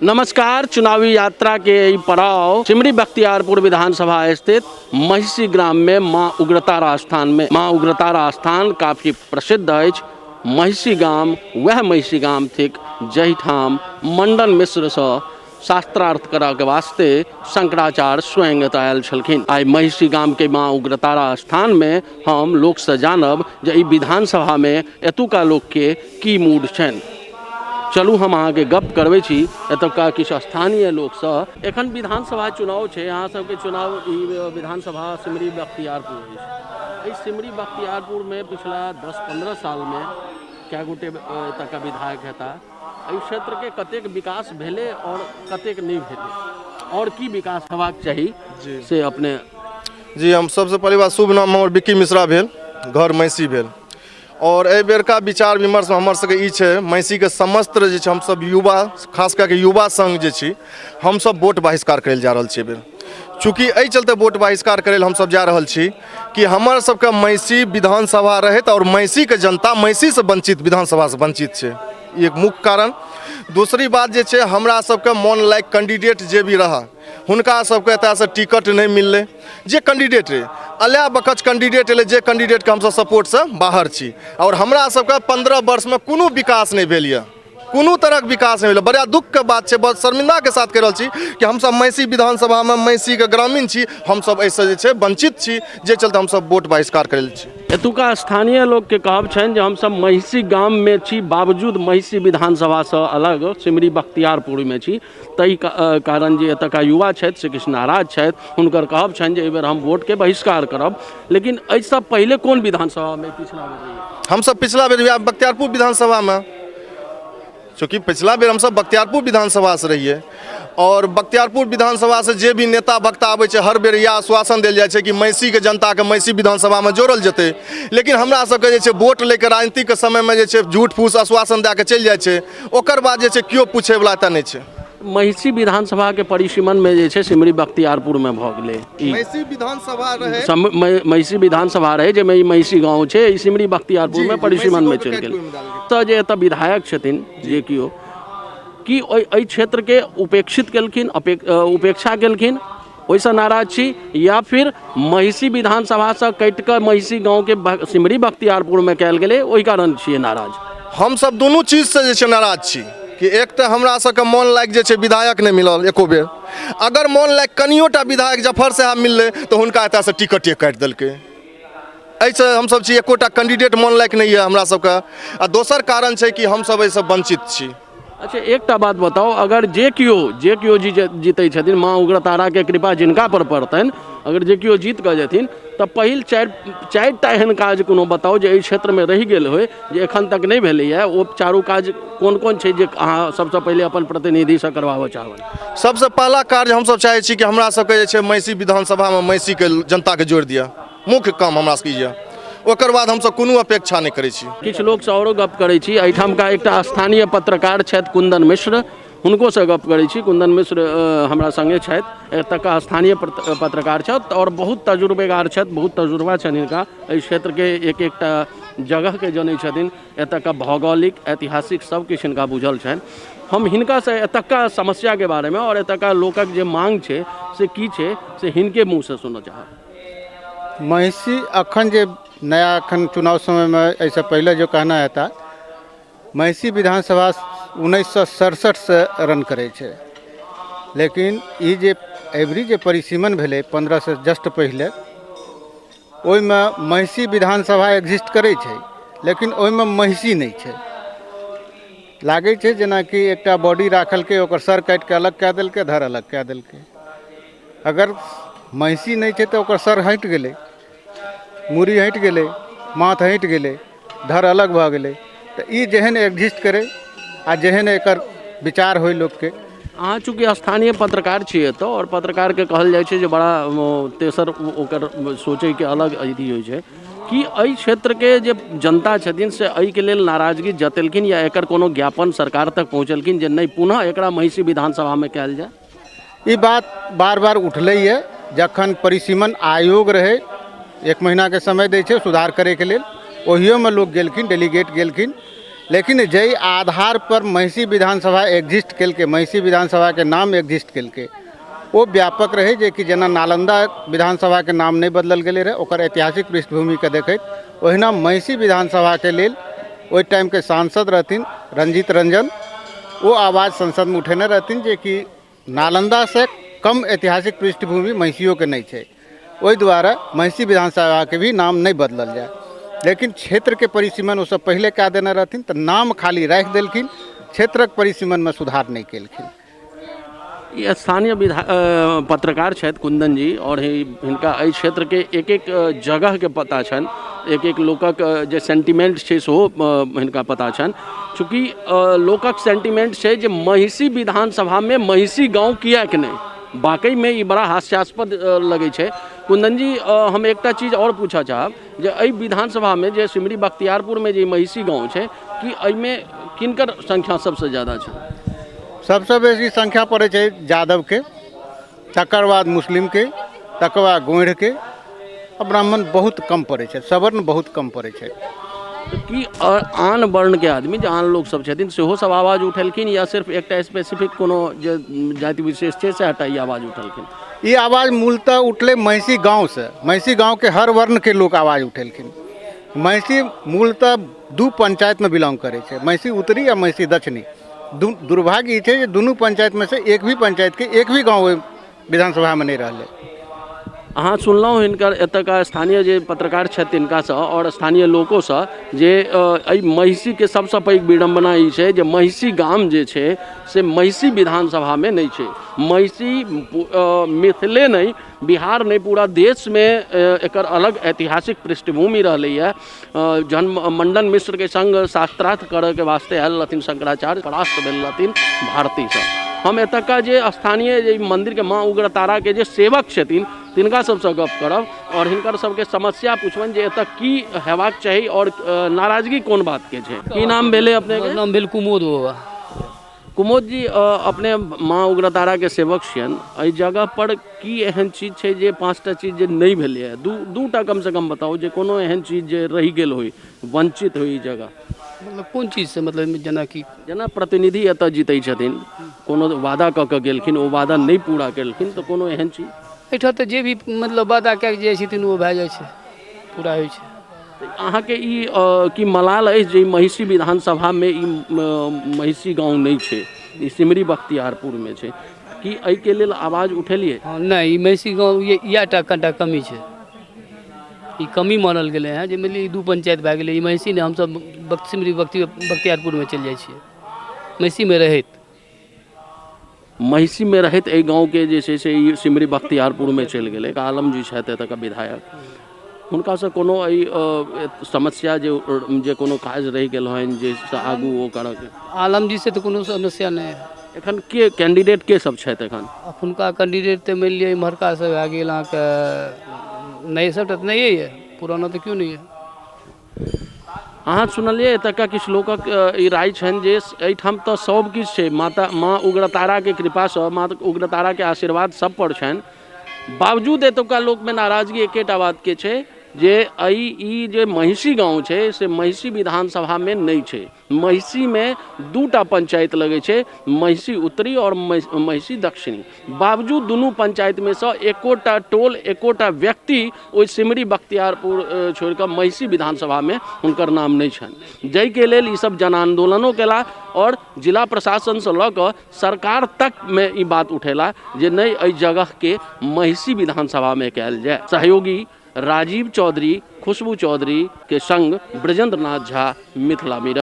नमस्कार। चुनावी यात्रा के ई पड़ाव सिमरी बख्तियारपुर विधानसभा स्थित महिषी ग्राम में माँ उग्रतारा स्थान में। माँ उग्रतारा स्थान काफी प्रसिद्ध अछि। महिषी गाम वह महिषी गाम थिक जहिठाम मंडन मिश्र से शास्त्रार्थ करऽ के वास्ते शंकराचार्य स्वयं एतऽ आयल छलखिन। आइ महिषी गाम के माँ उग्रतारा स्थान में हम लोक से जानब जे ई विधानसभा में एतुका लोक के की मूड छनि। चलू हम अहाँके गप करबै छी एतुका किछु स्थानीय लोकसँ। एखन विधानसभा चुनाव छै, अहाँ सबके चुनाव ई विधानसभा सिमरी बख्तियारपुर अछि। एहि सिमरी बख्तियारपुरमे पिछला 10-15 सालमे कए गोटे एतुका विधायक हेता, एहि क्षेत्रके कतेक विकास भेलै आओर कतेक नहि भेलै आओर की विकास हेबाक चाही से अपने। जी, हम सबसँ पहली बात शुभ नाम हमर विक्की मिश्रा भेल, घर महिषी भेल। आओर एहि बेरका विचार विमर्शमे हमर सबके ई छै, महिषीके समस्त जे छै हमसब युवा, खास कए कऽ युवा संघ जे छी, हमसब वोट बहिष्कार करै लए जा रहल छी एहि बेर। चूँकि एहि चलते वोट बहिष्कार करै लए हमसब जा रहल छी कि हमर सबके महिषी विधानसभा रहैत आओर महिषीके जनता महिषीसँ वञ्चित, विधानसभासँ वञ्चित छै, ई एक मुख्य कारण। दोसरी बात जे छै, हमरा सबके मोन लायक कैंडिडेट जे भी रहऽ, हुनका सबके एतयसँ टिकट नहि मिललै। जे कैंडिडेट रहै, अल्या बकच कैंडिडेट एलै, जे कैंडिडेटके हमसब सपोर्टसँ बाहर छी। आओर हमरा सबके 15 वर्षमे कोनो विकास नहि भेल यऽ, कोनो तरहक विकास नहि भेल। बड़ा दुखके बात छै, बहुत शर्मिंदाके साथ कहि रहल छी कि हमसब महिषी विधानसभामे महिषीके ग्रामीण छी, हमसब एहिसँ जे छै वञ्चित छी, जे चलते हमसब वोट बहिष्कार करै छी। एतुका स्थानीय लोकके कहब छनि जे हमसब महिषी गाममे छी, बावजूद महिषी विधानसभासँ अलग सिमरी बख्तियारपुरमे छी, ताहि कारण जे एतुका युवा छथि से किछु नाराज छथि। हुनकर कहब छनि जे एहिबेर हम वोटके बहिष्कार करब। लेकिन एहिसँ पहिले कोन विधानसभामे पिछला बेर रहियै? हमसब पिछला बेर वएह बख्तियारपुर विधानसभामे, चूँकि पिछला बेर हमसब बख्तियारपुर विधानसभासँ रहियै आओर बख्तियारपुर विधानसभासँ जे भी नेता वक्ता आबै छै, हर बेर इएह आश्वासन देल जाइ छै कि महिषीके जनताके महिषी विधानसभामे जोड़ल जेतै। लेकिन हमरा सबके जे छै वोट लैके राजनीतिके समयमे जे छै झूठ फूस आश्वासन दए कऽ चलि जाइ छै, ओकर बाद जे छै केओ पूछैवला एतऽ नहि छै। महिषी विधानसभाके परिसीमनमे जे छै सिमरी बख्तियारपुरमे भऽ गेलै ई। महिषी विधानसभा रहै, महिषी विधानसभा रहै जाहिमे ई महिषी गाँव छै, ई सिमरी बख्तियारपुरमे परिसीमनमे चलि गेल। तऽ जे एतऽ विधायक छथिन जे केओ की ओहि एहि क्षेत्रके उपेक्षित केलखिन, उपेक्षा केलखिन, ओहिसँ नाराज छी, या फिर महिषी विधानसभासँ कटि कऽ महिषी गाँवके सिमरी बख्तियारपुरमे कयल गेलै ओहि कारण छियै नाराज? हमसब दुनू चीजसँ जे छै नाराज छी कि एक तऽ हमरा सबके मोन लायक जे छै विधायक नहि मिलल एको बेर। अगर मोन लायक कनियोटा विधायक जफर साहब मिललै तऽ हुनका एतऽसँ टिकटे काटि देलकै। एहिसँ हमसब छी एकोटा कैंडिडेट मोन लायक नहि यऽ हमरा सबके। आ दोसर कारण छै कि हमसब एहिसँ वञ्चित छी। अच्छा, एकटा बात बताउ, अगर जे केओ जीतै छथिन, माँ उग्रताराके कृपा जिनका पर पड़तनि, अगर जे केओ जीत कऽ जेथिन तऽ पहिल चारिटा एहन काज कोनो बताउ जे एहि क्षेत्रमे रहि गेल होय, जे एखन तक नहि भेलैए। ओ चारू काज कोन कोन छै जे अहाँ सबसँ पहिले अपन प्रतिनिधिसँ करबाबऽ चाहबै? सबसँ पहला कार्य हमसब चाहै छी कि हमरा सबके जे छै महिषी विधानसभामे महिषीके जनताके जोड़ि दिअ, मुख्य काम हमरा सबके यऽ। ओकर बाद हमसब कोनो अपेक्षा नहि करै छी। किछु लोकसँ औरो गप करै छी। एहिठामका एकटा स्थानीय पत्रकार छथि कुन्दन मिश्र, हुनकोसँ गप करै छी। कुन्दन मिश्र हमरा सङ्गे छथि, एतुका स्थानीय पत्रकार छथि आओर बहुत तजुर्बेगार छथि, बहुत तजुर्बा छनि हिनका, एहि क्षेत्रके एक एकटा जगहके जनै छथिन, एतुका भौगोलिक ऐतिहासिक सब किछु हिनका बुझल छनि। हम हिनकासँ एतुका समस्याके बारेमे आओर एतुका लोकक जे मांग छै से की छै, से हिनके मुँहसँ सुनऽ चाहब। महिषी अखन जे नया अखन चुनाव समयमे एहिसँ पहिले जो कहना हेता, महिषी विधानसभा 1967सँ रन करै छै, लेकिन ई जे एवरी जे परिसीमन भेलै 15सँ जस्ट पहिले, ओहिमे महिषी विधानसभा एग्जिस्ट करै छै, लेकिन ओहिमे महिषी नहि छै। लागै छै जेनाकि एकटा बॉडी राखलकै, ओकर सर काटिके अलग कए देलकै, धड़ अलग कए देलकै। अगर महिषी नहि छै तऽ ओकर सर हटि गेलै, मूड़ी हटि गेलै, माथ हटि गेलै, धड़ अलग भऽ गेलै। तऽ ई जेहन एग्जिस्ट करै आ जेहन एकर विचार होइ लोकके। अहाँ चूँकि स्थानीय पत्रकार छियै एतऽ, आओर पत्रकारके कहल जाइ छै जे बड़ा तेसर ओकर सोचैके अलग अथी होइ छै, कि एहि क्षेत्रके जे जनता छथिन से एहिके लेल नाराजगी जतेलखिन या एकर कोनो ज्ञापन सरकार तक पहुँचेलखिन जे नहि, पुनः एकरा महिषी विधानसभामे कयल जाय? ई बात बार बार उठलैए। जखन परिसीमन आयोग रहै, एक महीनाके समय दै छै सुधार करैके लेल, ओहियोमे लोक गेलखिन, डेलीगेट गेलखिन। लेकिन जाहि आधार पर महिषी विधानसभा एग्जिस्ट केलकै, महिषी विधानसभाके नाम एग्जिस्ट केलकै, ओ व्यापक रहै, जेकि जेना नालन्दा विधानसभाके नाम नहि बदलल गेलै रहै ओकर ऐतिहासिक पृष्ठभूमिके देखैत, ओहिना महिषी विधानसभाके लेल ओहि टाइमके सांसद रहथिन रंजीत रंजन, ओ आवाज संसदमे उठेने रहथिन जेकि नालन्दासँ कम ऐतिहासिक पृष्ठभूमि महिषियोके नहि छै, ओहि दुआरे महिषी विधानसभाके भी नाम नहि बदलल जाय। लेकिन क्षेत्रके परिसीमन ओसभ पहिले कए देने रहथिन, तऽ नाम खाली राखि देलखिन, क्षेत्रक परिसीमनमे सुधार नहि केलखिन। ई स्थानीय विधा पत्रकार छथि कुन्दन जी, आओर हिनका एहि क्षेत्रके एक एक जगहके पता छनि, एक एक लोकक जे सेंटिमेंट छै सेहो हिनका पता छनि। चूँकि लोकक सेंटिमेंट छै जे महिषी विधानसभामे महिषी गाँव किएक नहि, वाकईमे ई बड़ा हास्यास्पद लगै छै। कुन्दन जी, हम एकटा चीज आओर पूछऽ चाहब जे एहि विधानसभामे जे सिमरी बख्तियारपुरमे जे महिषी गाँव छै, कि एहिमे किनकर संख्या सबसँ ज्यादा छै? सबसँ बेसी संख्या पड़ै छै यादवके, तकर बाद मुस्लिमके, तकर बाद गोढ़के, आ ब्राह्मण बहुत कम पड़ै छै, सवर्ण बहुत कम पड़ै छै। की आन वर्णके आदमी जे आन लोक सब छथिन सेहो सब आवाज उठेलखिन, या सिर्फ एकटा स्पेसिफिक कोनो जे जाति विशेष छै से हटा ई आवाज उठेलखिन? ई आवाज मूलतः उठलै महिषी गाँवसँ। महिषी गाँवके हर वर्णके लोक आवाज उठेलखिन। महिषी मूलतः दू पंचायतमे बिलोंग करै छै, महिषी उत्तरी आ महिषी दक्षिणी। दुर्भाग्य ई छै जे दुनू पंचायतमे से एक भी पंचायतके एक भी गाँव ओहि विधानसभामे नहि रहलै। अहाँ सुनलहुँ हिनकर एतुका स्थानीय जे पत्रकार छथि तिनकासँ आओर स्थानीय लोकोसँ जे एहि महिषीके सबसँ पैघ विडम्बना ई छै जे महिषी गाम जे छै से महिषी विधानसभामे नहि छै। महिषी मिथिले नहि, बिहार नहि, पूरा देशमे एकर अलग ऐतिहासिक पृष्ठभूमि रहलैए। जहन मण्डन मिश्रके सङ्ग शास्त्रार्थ करयके वास्ते आयल रहथिन शंकराचार्य, परास्त भेल रहथिन भारतीसँ। हम एतुका जे स्थानीय जे मन्दिरके माँ उग्रताराके जे सेवक छथिन तिनका सबसँ गप करब आओर हिनकर सबके समस्या पुछबनि जे एतऽ की हेबाक चाही आओर नाराजगी कोन बातके छै। की नाम भेलै अपनेके? नाम भेल कुमोद बाबा। कुमोद जी, अपने माँ उग्रताराके सेवक छियनि, एहि जगह पर की एहन चीज छै जे 5टा चीज जे नहि भेलैए, दूटा कमसँ कम बताउ जे कोनो एहन चीज जे रहि गेल होइ, वञ्चित होइ ई जगह। मतलब कोन चीजसँ? मतलब जेनाकि जेना प्रतिनिधि एतऽ जीतै छथिन, कोनो वादा कऽ कऽ गेलखिन, ओ वादा नहि पूरा केलखिन, तऽ कोनो एहन चीज? एहिठाम तऽ जे भी मतलब वादा कए कऽ जाइ छथिन ओ भए जाइ छै, पूरा होइ छै। अहाँके ई की मलाल अछि जे महिषी विधानसभामे ई महिषी गाँव नहि छै, ई सिमरी बख्तियारपुरमे छै, की एहिके लेल आवाज उठेलियै? हँ, नहि, ई महिषी गाँव इएह टा कनिटा कमी छै, ई कमी मानल गेलै हँ जे मानि लिअ ई दू पंचायत भए गेलै, ई महिषी नहि, हमसब सिमरी बख्तियारपुरमे चलि जाइ छियै महिषीमे रहैत। महिषीमे रहैत एहि गाँवके जे छै से ई सिमरी बख्तियारपुरमे चलि गेलै। आलम जी छथि एतऽके विधायक, हुनकासँ कोनो एहि समस्या जे जे कोनो काज रहि गेल होइन जाहिसँ आगू ओ करऽके? आलम जी से तऽ कोनो समस्या नहि है। एखन के कैंडिडेट के सब छथि एखन? एखुनका कैंडिडेट तऽ मानि लिअ इम्हरका सब भए गेल अहाँके, नए सबटा तऽ नए यऽ, पुराना तऽ केओ नहि यऽ। अहाँ सुनलियै एतुका किछु लोकक ई राय छनि जे एहिठाम तऽ सब किछु छै, माता माँ उग्रताराके कृपासँ, माँ उग्रताराके आशीर्वाद सब पर छनि, बावजूद एतुका लोकमे नाराजगी एकेटा बातके छै जे एहि ई जे महिषी गाँव छै से महिषी विधानसभामे नहि छै। महिषीमे दूटा पंचायत लगै छै, महिषी उत्तरी आओर महिषी दक्षिणी, बावजूद दुनू पंचायतमे सँ एकोटा टोल एकोटा व्यक्ति ओहि सिमरी बख्तियारपुर छोड़िकऽ महिषी विधानसभामे हुनकर नाम नहि छनि, जाहिके लेल ईसब जन आन्दोलनो केला आओर जिला प्रशासनसँ लऽ कऽ सरकार तकमे ई बात उठेला जे नहि एहि जगहके महिषी विधानसभामे कयल जाय। सहयोगी राजीव चौधरी, खुशबू चौधरी के संग ब्रजेंद्र नाथ झा, मिथिला मिरर।